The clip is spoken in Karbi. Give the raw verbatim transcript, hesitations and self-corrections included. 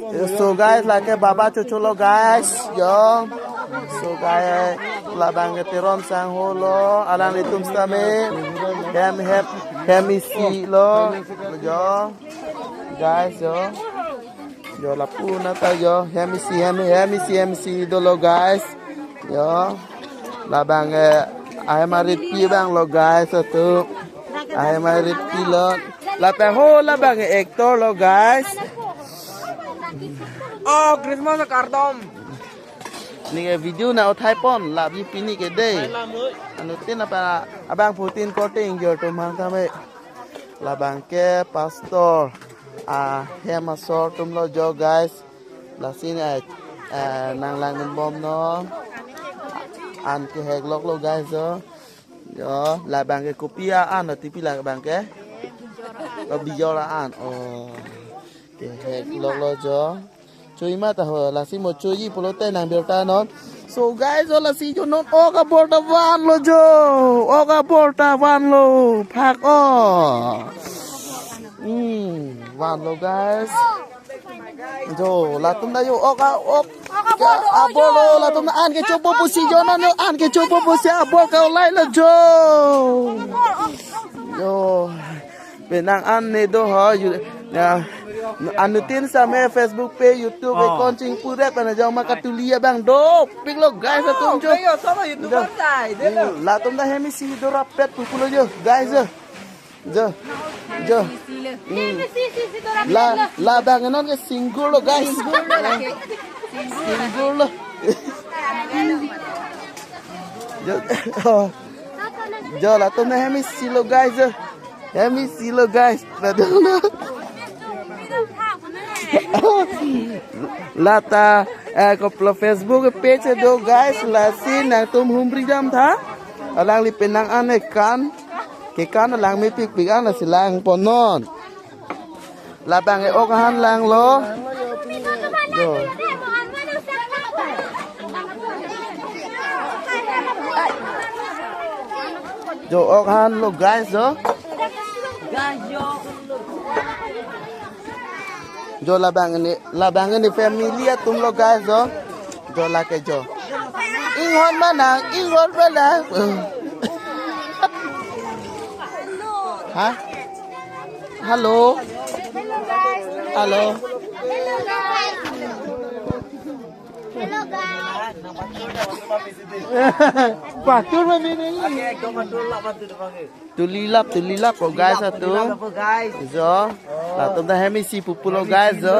So guys, lake Baba Chocho lo guys, yo. So guys, labang ke Teron Sangho lo, alanglitum sitame hem hem hem isi lo, yo. Guys, yo. Yo lapu nata yo, hem isi hem hem isi hem isi dolo guys. Yo. Labang eh ahem arit pi abang lo guys atum. Ahem arit pi lo. Lapen ho labang eh actor lo guys. Oh, Christmas kardom. Neke video na uthai pon, labi pini ke dei. Anuttin apa abang putin korte ingjor atum hang tame. Labang ke pastor ahem asor atum lo jo guys. Lasi ne eh, nang langdun bomnon. An kehek lok lo guys jo. Jo, labang ke kopi a-an lo, tipi labang ke? Oh, bijor a-an. Oh. Kehek lok lo jo. Choi ma ta ho, lasi mo choi pulote nang birta non. So guys, jo lasi jo non ok abor ta vanlo jo. Ok abor ta vanlo. Phak o. Hmm, vanlo guys. Jo, latum ta jo ok a ok. Ok abor lo, ok abor lo, latum ta an kechopo pusi jo non jo, an kechopo pusi abor ke olai lo jo. Jo. Penang an ne do ho, yu-, ya, anuttin sitame Facebook page, YouTube, oh, account chingpurek pen ajong ma katuli abang dopik lo guys atum jo. Kayo sama YouTuber jo. Tai, dei lo. Hmm, latum ta hem isi do rapet pupu lo jo, guys jo. Jo. Jo. Hmm. Hem isi isi do rapet lo. La, labang non ke single lo guys. Single lo lake. Single lo. Jo. Oh. Jo, latum ta hem isi lo guys jo. Hem isi lo guys. Latum ta. Lata eh kopilo Facebook page do guys, lasi nangtum humri dam tha. Alangli penang an kekan. Kekan alang mepik pik an lasi lang pon non. Labang ke ok ahan lang lo. Jo. Jo ok ahan lo guys jo. Jo labang ini, labang ini family atum lo guys jo. Jo lake jo. Inghon ma nang, inghon ma nang. Hah? Hello. Hello guys. Hello. Hello guys. Hello guys. Patur ma mene. Tulilap, tulilap ko guys atum. Guys. Jo. Latum ta hem isi pupu lo guys jo.